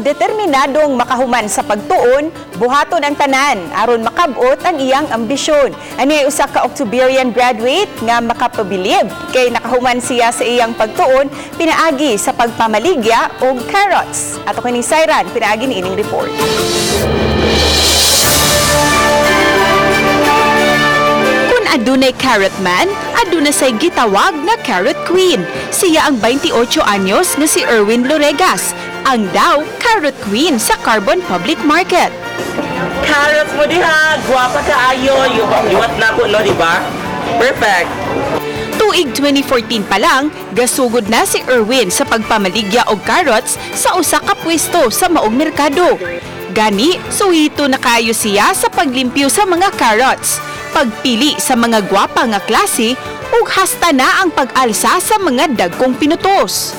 Kung determinadong makahuman sa pagtuon, buhaton ang tanan aron makabot ang iyang ambisyon. Ani ay usa ka Octoberian graduate nga makapabilib kay nakahuman siya sa iyang pagtuon pinaagi sa pagpamaligya og carrots. Ato kining sayran pinaagi ni ining report. Kung adunay carrot man, aduna say gitawag na carrot queen. Siya ang 28 anyos nga si Erwin Loregas, ang daw carrot queen sa Carbon Public Market. Carrots mo diha, guwapa kaayo. Yuwat na ko, no, di ba? Perfect. Tuig 2014 pa lang, gasugod na si Erwin sa pagpamaligya og carrots sa usa ka pwesto sa maong merkado. Gani, suhito na kayo siya sa paglimpyo sa mga carrots, pagpili sa mga gwapa nga klase ug hasta na ang pag-alsa sa mga dagkong pinutos.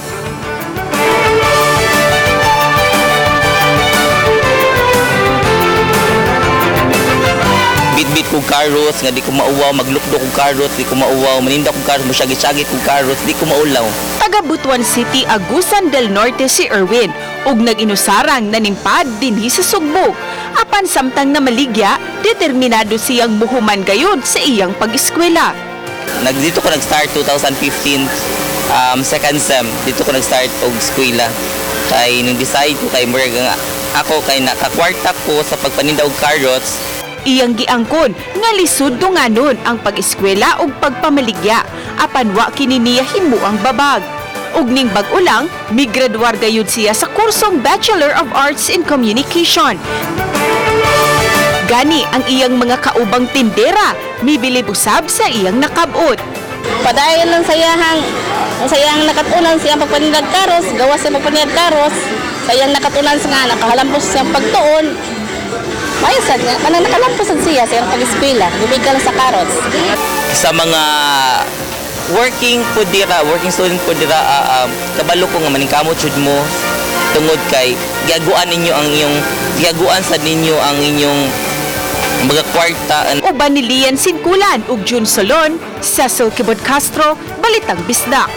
Bitbit ko carrots nga di ko mauwaw, maglukdo ko carrots, di ko mauwaw, maninda ko carrots, musyagi-syagi ko carrots, di ko maulaw. Taga Butuan City, Agusan del Norte si Erwin ug nag-inusarang nanimpad dinhi sa Sugbo. Apan samtang namaligya, determinado siyang muhuman gayud sa iyang pag-eskwela. Dito ko nag-start 2015, second sem, dito ko nag-start og eskwela. Kay nung decide ko kay murag nga ako kay nakakwarta ko sa pagpaninda og carrots. Iyang giangkon nga lisod dunganon ang pag-eskwela ug pagpamaligya apan wa kini niya himuang babag. Ug ning bag-o lang, migraduar gayud siya sa kursong Bachelor of Arts in Communication. Gani ang iyang mga kaubang tindera, mibilib usab sa iyang nakabot. Padayon lang sayahang ang sayang nakatunan siyang pagpanindag karos, gawas siyang pagpanindag karos, sayang nakatunan sa nga nakahalampos siyang pagtuon. Maayo sad nga kanang nakalampos sad siya sa iyang pag-eskwela, gumikan sa karos. Sa mga working po dira, working student po dira, kabalo ko nga maningkamot jud mo tungod kay giaguan ninyo ang inyong giaguan sa ninyo ang inyong mga kwarta. Uban ni Lian Sinkulan ug June Solon, Cecil Kibod Castro, Balitang Bisdak.